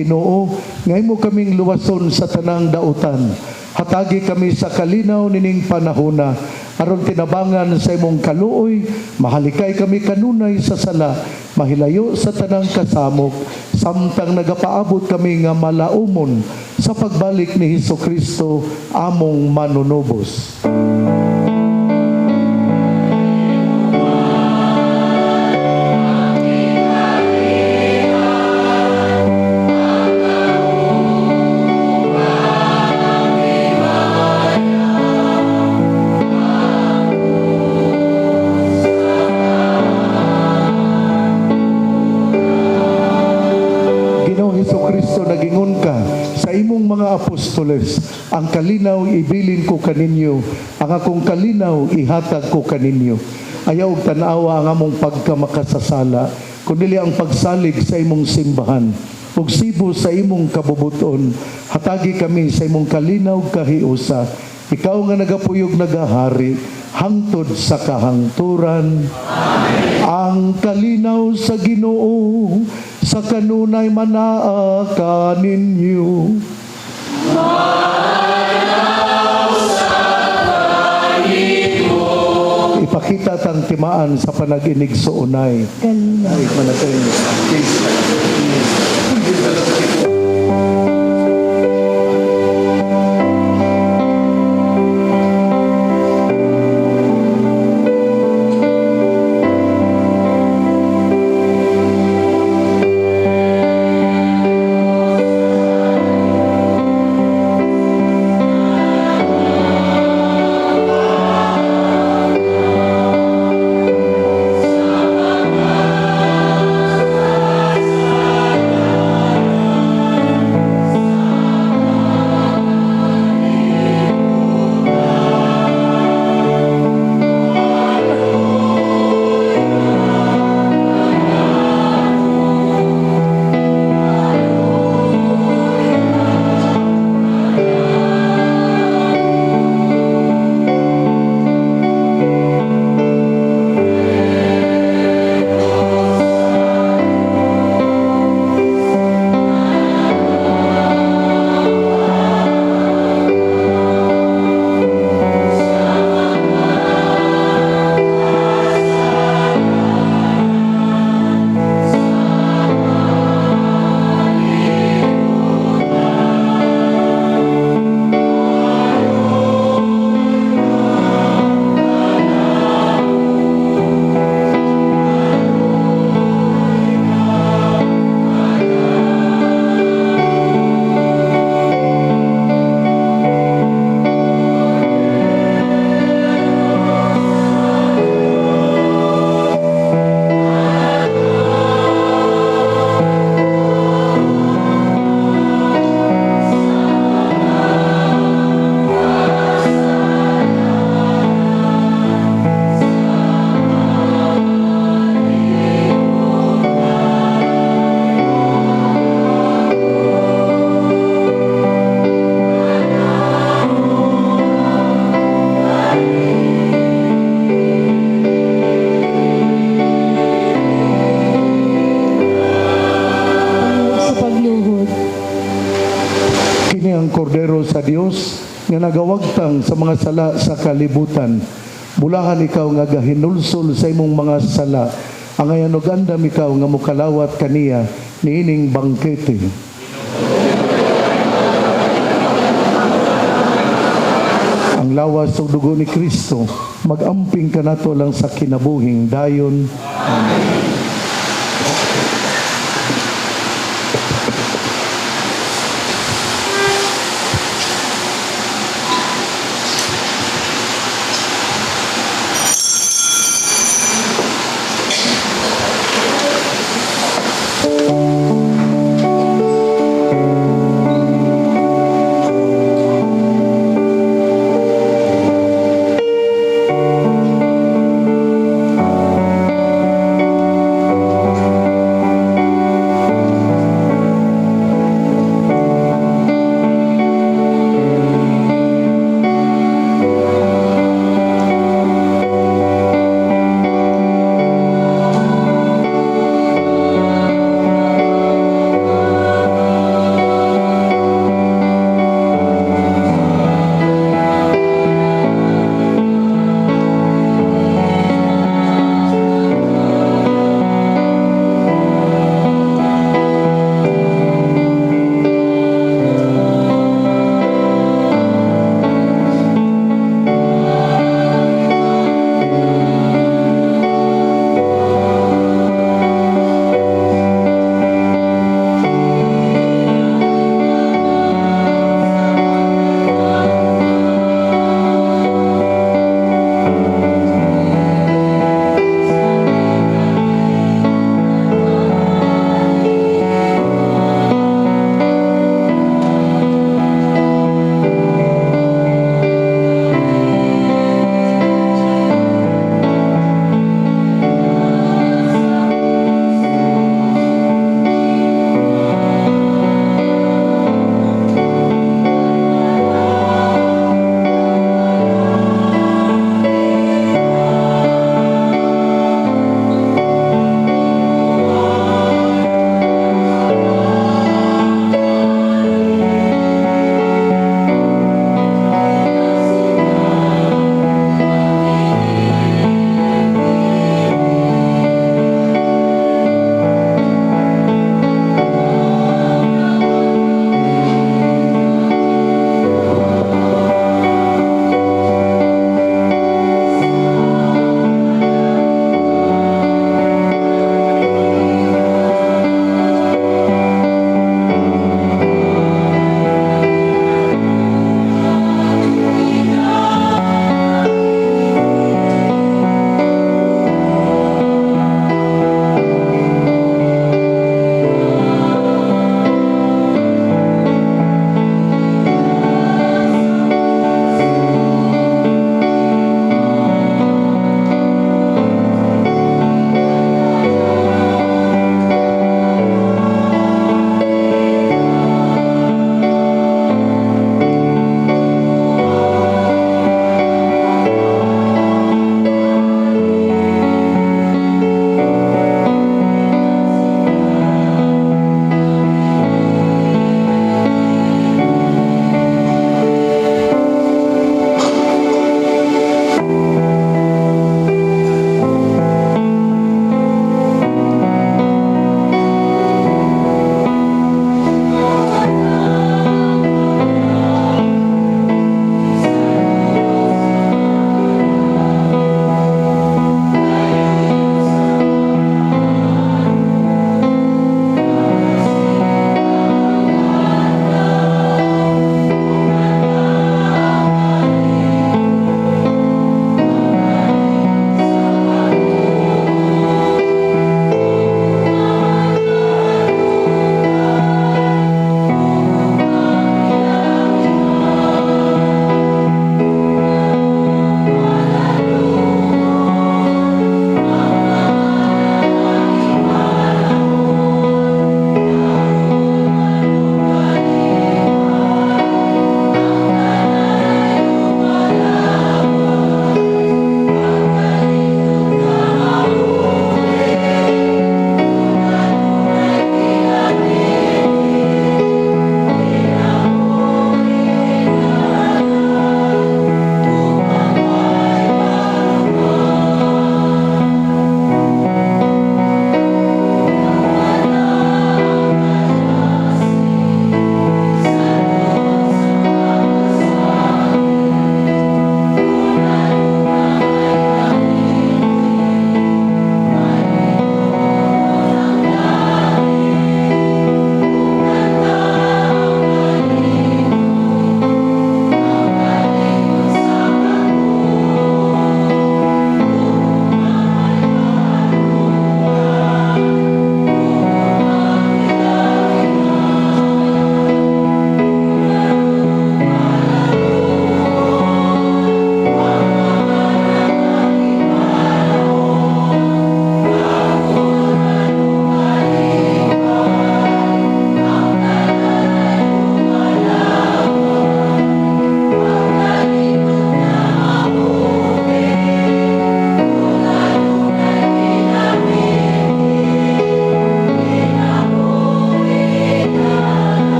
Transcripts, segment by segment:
Ginoo, nga imo kaming luwason sa tanang dautan. Hatagi kami sa kalinaw nining panahona, aron tinabangan sa imong kaluoy, mahalikay kami kanunay sa sala, mahilayo sa tanang kasamok, samtang nagapaabot kami nga malaumon sa pagbalik ni Hesus Kristo among manunubos. Ginoong Hesus Kristo, nagingon ka sa imong mga apostoles, "Ang kalinaw ibilin ko kaninyo, ang akong kalinaw ihatag ko kaninyo." Ayaw og tan-awa ang among pagkamakasasala, kundi ang pagsalig sa imong simbahan. Ug sibo sa imong kabubuton, hatagi kami sa imong kalinaw kahiusa. Ikaw nga nagapuyog nagahari, hangtod sa kahangturan. Ang kalinaw sa Ginoo sa kanunay manaa kaninyo. Ipakita tang timaan sa panag-inigsuonay. Kalinaw. Ay, manatay. Peace. Panghuok sa pagluhod. Kini ang kordero sa Dios nga nagawagtang sa mga sala sa kalibutan. Bulahan ikaw nga gahinulsol sa imong mga sala. Angayan og andam ikaw nga mokalawat kaniya niining bangkete. Ang lawas ug dugo ni Kristo magamping kanato lang sa kinabuhing dayon. Amen.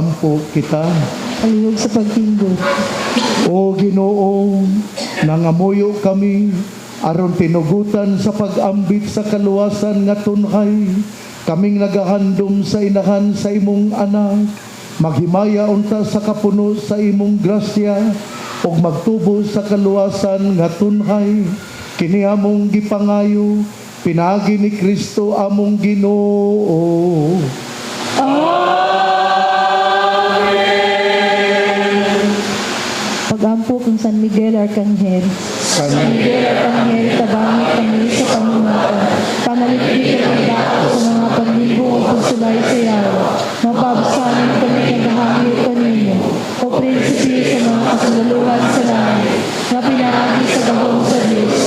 Mag-ampo kita. Palihog sa pagtingog. O Ginoo, nangamuyo kami aron tinugutan sa pag-ambit sa kaluwasan nga tunhay. Kaming nagahandom sa inahan sa imong anak, maghimaya unta sa kapuno sa imong grasya ug magtubo sa kaluwasan nga tunhay. Kini among gipangayo pinaagi ni Kristo among Ginoo. Pagampo kang San Miguel Arcangel. San Miguel Arcangel, tabangi kami sa pamamato. Pamalikdi kami daot sa mga paglibo o pagsulay sa yawa. Mapabsanin kami nagahangyo kanimo. O prinsipe sa mga kasundaluhan sa langit, nga pinaagi sa gahom sa Diyos,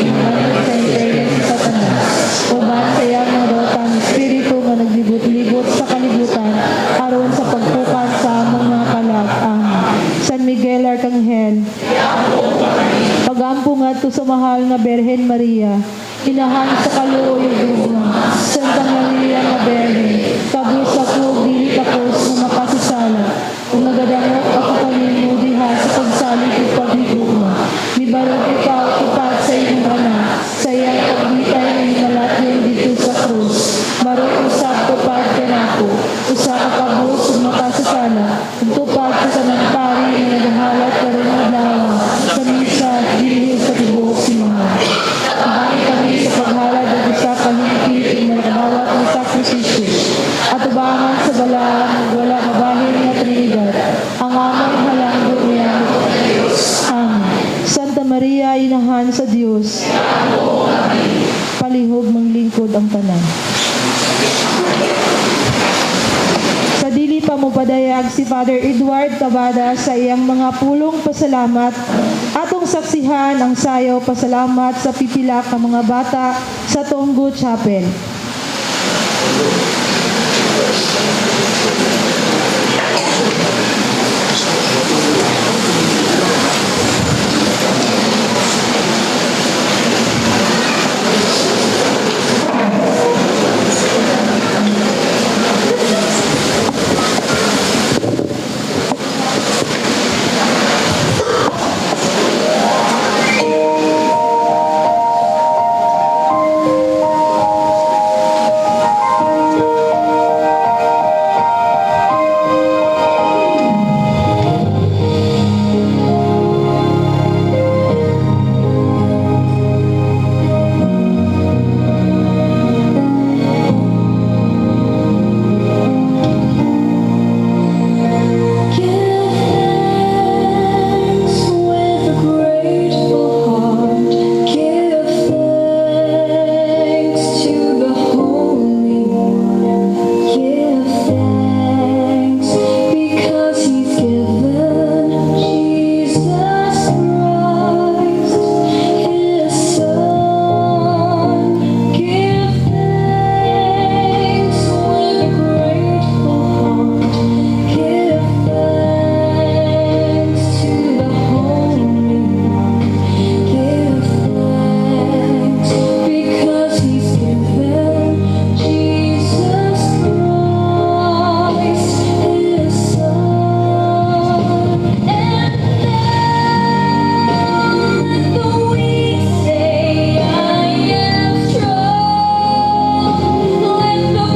manod sa impyerno si Satanas. Uban sa iyang mga dawatang espiritu nga naglibot-libot sa kalibutan, aron sa pagpukan sa among mga kalag. Amen. San Miguel Arcangel, pagampo ngadto sa mahal nga Berhen Maria, inahan sa kaluoy ug gugma. Santa Maria nga Berhen, kabus ako ug dili takos nga makasasala, ug nagadangop ako kanimo diha sa pagsalig ug paghigugma. Mibarog ikaw tupad sa imong anak, sa iyang pagbitay nga hinalatyon didto sa krus. Barog usab tupad kanako, usa ka kabus ug makasasala, ug tupad sa tanang pari nga nagahalad karong adlaw sa misa dinhi sa tibuok simbahan. Tabangi kami sa paghalad og usa ka hingpit ug makadawat nga sakripisyo. Atubangan sa balaan ug wala mabahin nga Trinidad ang among halangdon niya. Amen. Santa Maria, Inahan sa Dios. Palihog manglingkod ang tanan. Sa dili pa mo padayag si Father Edward Tabada sa iyang mga pulong pasalamat, atong saksihan ang sayaw pasalamat sa pipila ka mga bata sa Tonggo Chapel.